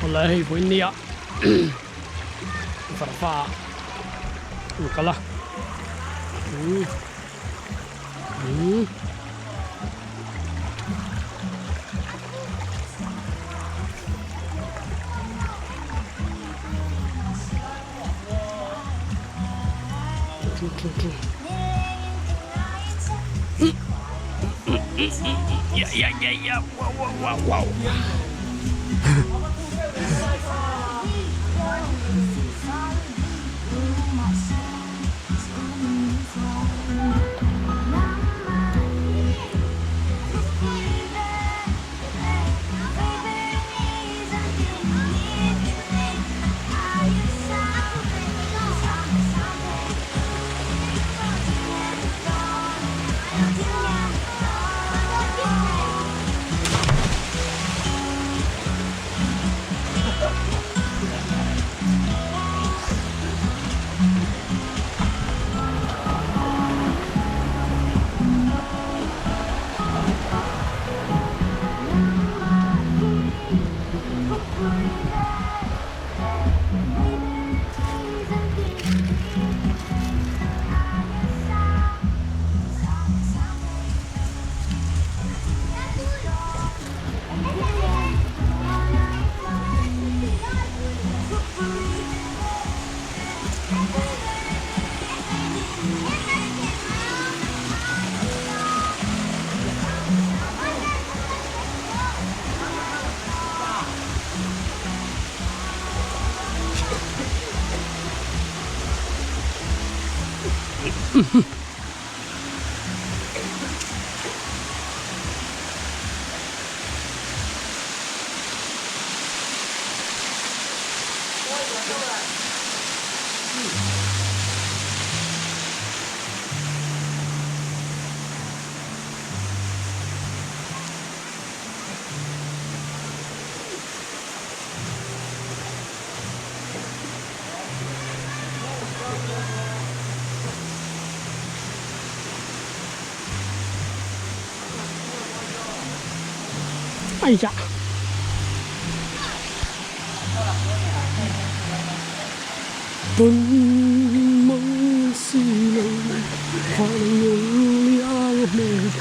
Awle hei vawiin nia varva an kal a umm umm. Ya ya ya wow wow wow wow. 哎呀！东梦西楼，黄有两门窗。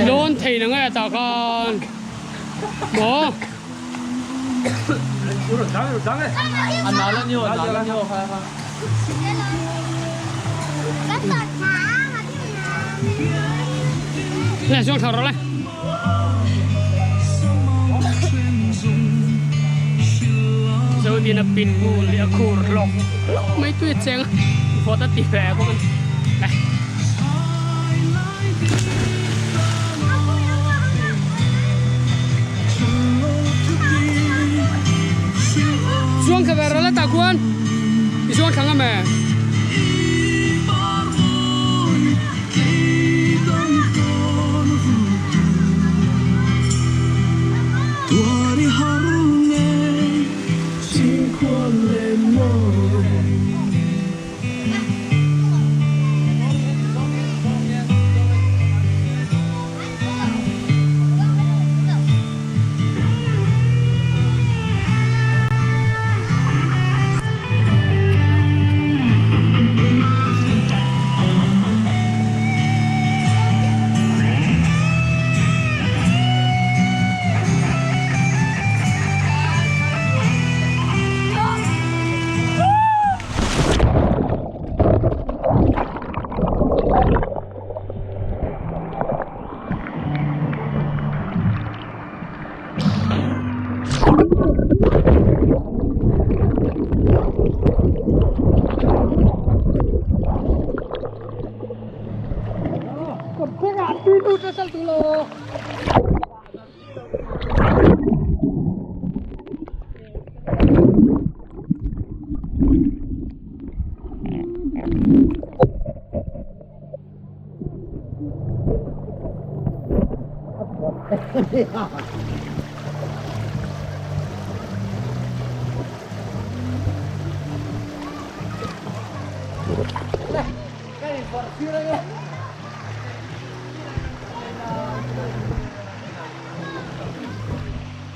Lawn thei na nge tah khan maw. Nè xuống thở rồi này. Zodin a pin ngu leh a khur hlawk hlawk mai tui a cheng a vawt a ti ve bawk a ni. Nè. Chuang thla ve rawh le tah khuan i chuang thla ngam e.